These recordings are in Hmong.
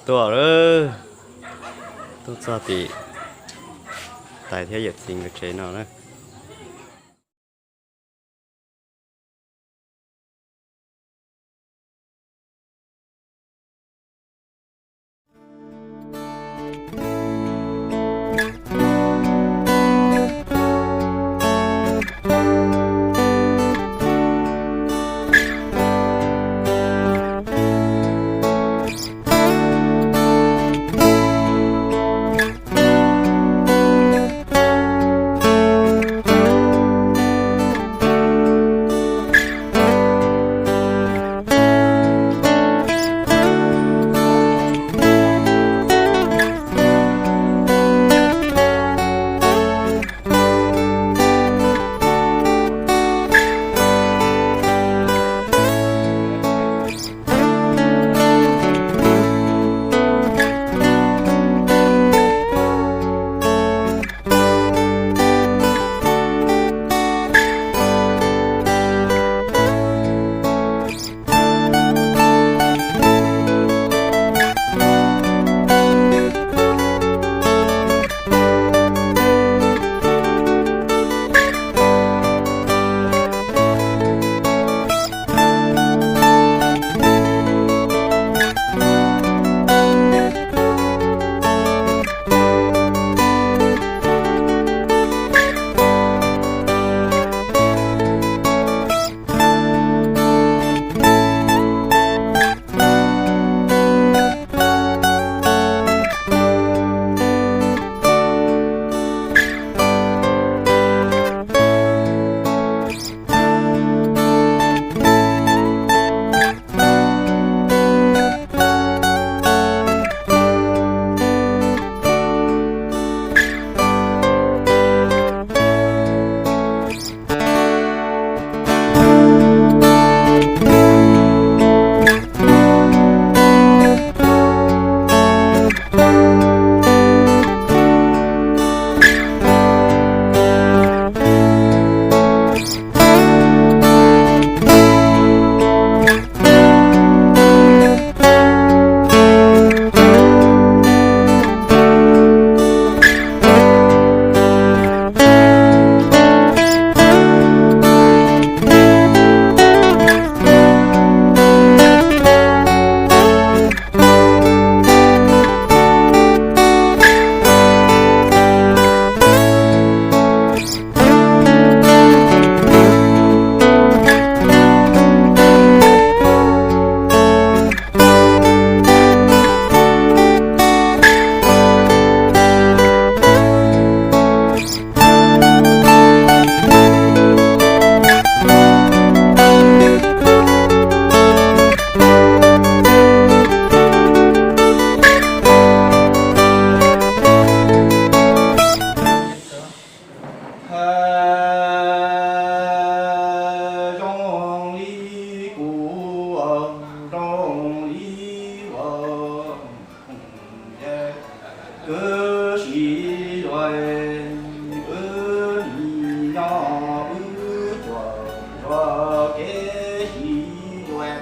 Tuaj lawm, tuaj txog tim tais thiab yawm txiv nkawd tsev no na. Zoo li kuv, zoo li wb sib yuav, wb nim no wb tuaj zuag kev sib yuav.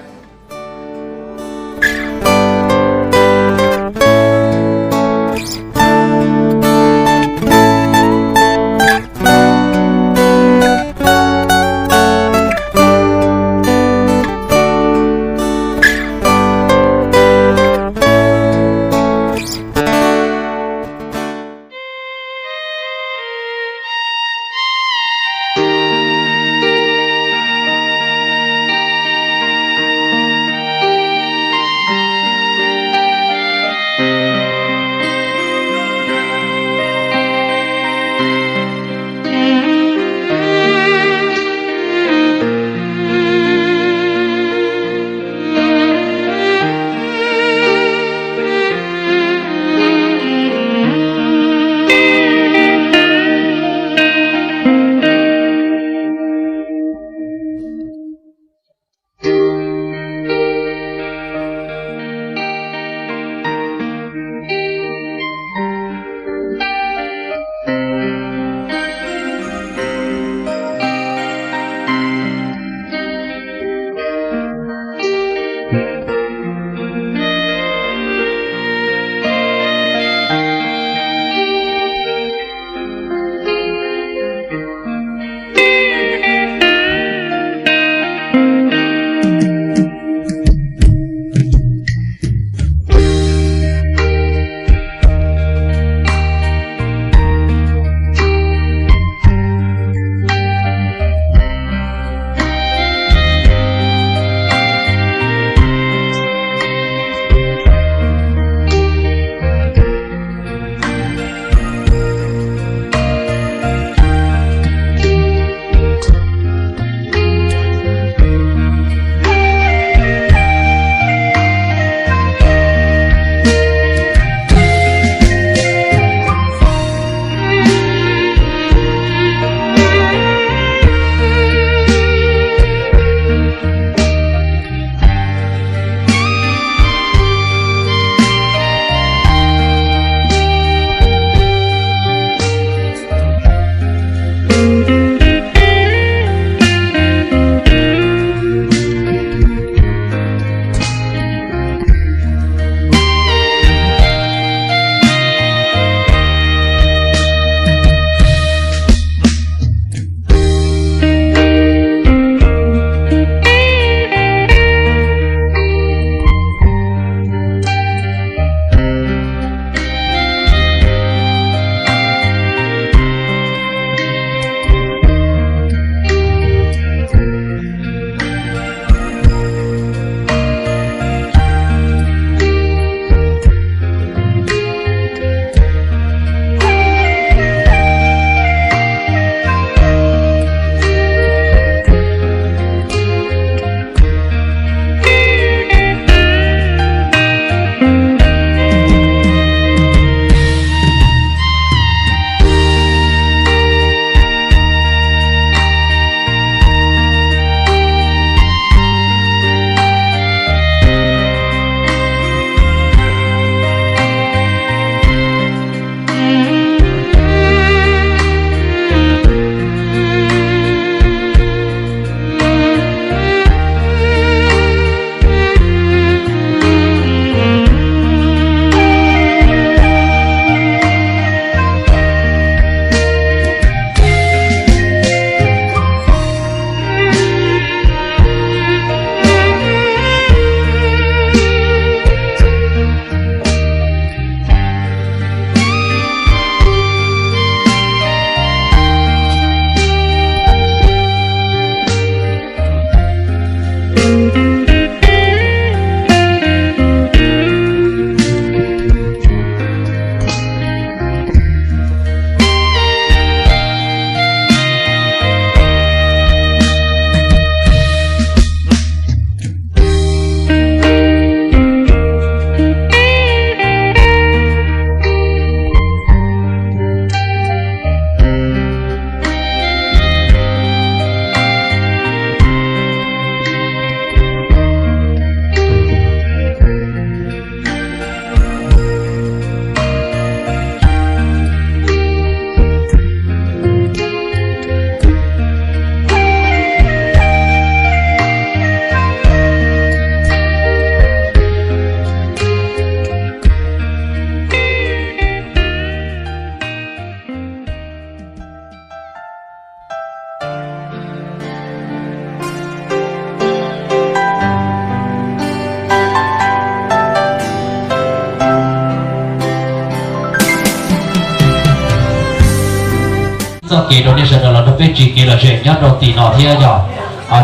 txoj kev rau nej sawv daws los nrog peb tsim kev lom zem nyob rau tim no thiab yog.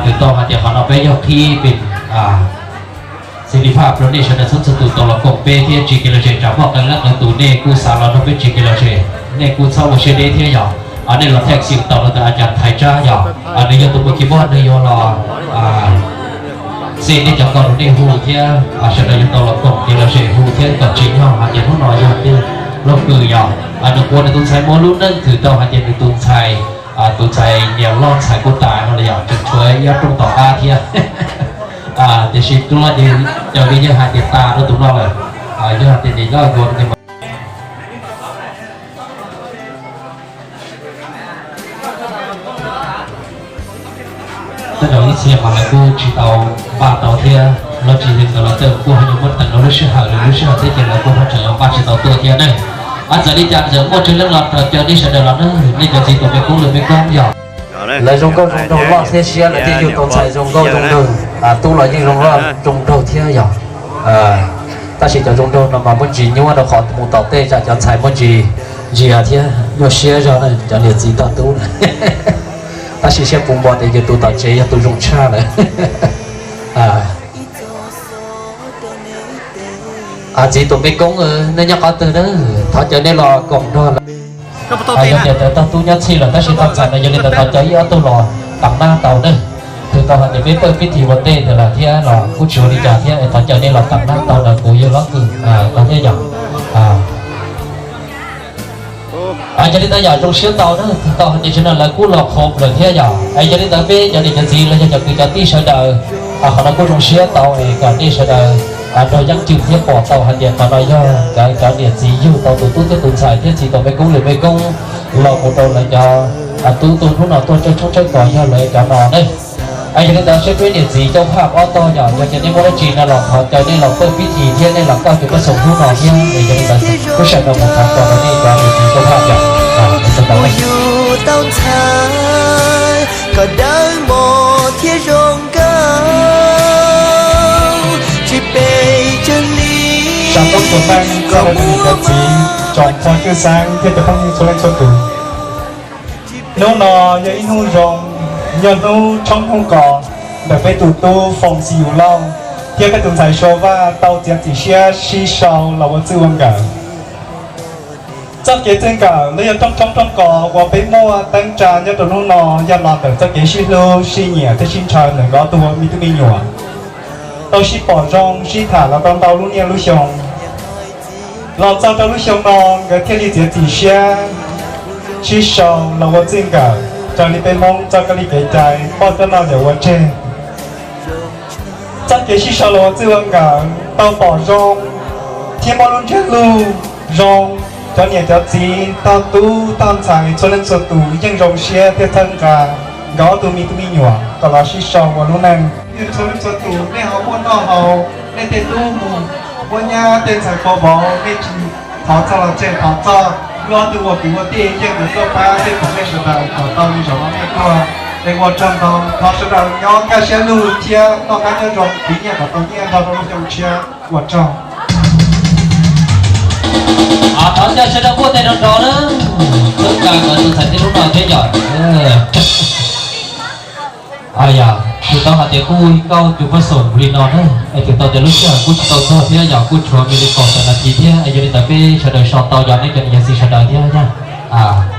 Twb tau hais tias qhov no peb yog qhib pem xis li phaj rau nej sawv daws txhua txhua tus tau los koom peb thiab tsim kev lom zem tsam muaj qee leej qee tus nej kuj xav los nrog peb tsim kev lom zem, nej kuj txhob ua siab deb thiab yog. Nej los thaij xwm tau los ntawm a cas Thaiv Tsab yog, nws yog tus muaj kev mob nws yuav los xij nej cov nkauj rau nej hu thiab sawv daws yuav tau los koom kev lom zem hu thiab kom tsim nyog hais tias hnub no yog tej lub kws yog nws ua nws tus ntxhais muaj lub neej twb tau hais tias nws tus ntxhais, tus ntxhais niam loj ntxhais kuj tas no los yog tseem tshuav ib ob rooj tom qab thiab. Tiam sis tub no ces cov li yog hais tias tas rau tus no lawm, yog hais tias niam loj yuav no ces mas tej zaum ib txhia mas lawv kuj tsis tau npaj tau thiab, los tsis yog ntawd los tej kuj ho yuav muab teem rau lub sij hawm, lwm lub sij hawm thiab ces lawv kuj ho tseem yuav npaj tsis tau tuaj thiab ne. Ab, txawm li cas txawm muaj tsawg leej los caw nej sawv daws los ne, nej cov txiv tus me koob lwm me koob yog. Lawv zoo nkauj zoo nraug loj thiab siab lawv thiaj yug tau ntxhais zoo nkauj zoo nraug, tub los yeej zoo loj zoo nraug thiab yog. Tab sis cov zoo nraug no mas muaj ntsis nyuaj rau qhov mus tom tej tsam cov ntxhais muaj ntsis ntsia thiab nyuaj siab zog na cov niam txiv tog tub na. Tab sis siab puv npo tias yus tus tom tsev yog tus zoo tshaj lawm. Txiv tus me koob, nej nyob qhov twg na, thov caw nej los koom nrog lawm. Yog tias cov tog tub nyob txhij lawm tab sis tau ntxhais no yog li ntawd thov caw ib ob tug los tam nab tau ne. Twb tau hais tias peb pawj pib thim ua ntej ntawd lawm thiab los kuj tsis ua li cas thiab es thov caw nej los tam nab tau ntawm kuv yawg Lob Kws tau thiab yog. Yog li ntawd yog zoo siab tau na, twb tau hais tias tsav no lawv kuj los khoom lawm thiab yog. Es yog li ntawd peb cov niam cov txiv los yog cov kwv cov tij sawv daws, qhov no kuj zoo siab tau es kom nej sawv daws nrog yeeb cwm thiab pom tau hais tias qhov no yog nkawd cov niam txiv yug tau tus tub thiab tus ntxhais thiab txiv tau me koob lwm me koob los mus rau lawv cov tub tuaj hnub no tuaj tshawb tshoob tshawb kos yog lawv cov no ne. Yog li ntawd seb peb niam txiv coj phaj ob tog yog yog ces nej muaj dab tsi no los thov caw nej los pawj pib thim thiab nej los kauj cov pab xoom hnub no thiab es yog li ntawd kuj sawv daws mus thov txog rau nej cov niam txiv coj phaj yog. Tau ntxhais kom dawb mos thiab zoo nkauj, tsis pes tsawg li. Sam toob tsuas teej txog rau cov niam cov txiv, tsoom phooj ywg xeeb thiab cov phooj ywg txhua leej txhua tus. Hnub no yog ib hnub zoo, yog hnub tshoob hnub kos ntawm peb tus tub Foom Xis Yus Lauj thiab peb tus ntxhais Suav Vaj tau txiav txim siab sib sau los ua txij ua nkawm. Txoj kev txij nkawm los yog rooj tshoob rooj kos uas peb muaj teeb tsa nyob rau hnub no yog los ntawm txoj kev sib hlub sib nyiam thiab sib ntshaw ntawm nkawd ob tug me tub me nyuam. Tau sib pom zoo sib tham los tau ntau lub niaj lub xyoo. Los txog rau lub xyoo no nkawd thiaj li txiav txim siab sib sau los ua txij nkawm raws li peb Hmoob txoj kab li kev cai, poj kab noj yawm ua tseg. Txoj kev sib sau los ua txij ua nkawm tau pom zoo thiab muaj lub ntsiab lus zoo, cov niam cov txiv, tog tub tog ntxhais txhua leej txhua tus yeej zoo siab thiab txhawb nqa nkawd ob tug me tub me nyuam kom los sib sau ua lub neej. Txhua leej txhua tus nej ho muaj noj haus, nej tej tub mus muab nyab tej ntxhais pov vauv, nej tsis thov txog los tseg, thov txog wb ob tug ua kwv ua tij yeej yuav tuaj pab tej tsoom nej sawv daws kom tau li zaum no nej tuaj. Es ua tsaug ntau, thov sawv daws nyob kaj siab lug thiab noj qab nyob zoo, tiv nyiaj kom tau nyiaj nrog rau lub xyoo tshiab. Ua tsaug. Thov caw sawv daws npuaj tes nrov nrov na, txhawb nqa nkawd tus ntxhais tij lub no thiab yom. Yog, twb tau hais tias kuj kauj cov pab xoom li no na, es twb tau tias lub sij hawm kuj tsis tau txog thiab yog kuj tshuav me li kaum tawm nas this thiab, es yog li ntawd peb sawv daws so tau yog nej cov niam cov txiv sawv daws thiab yog.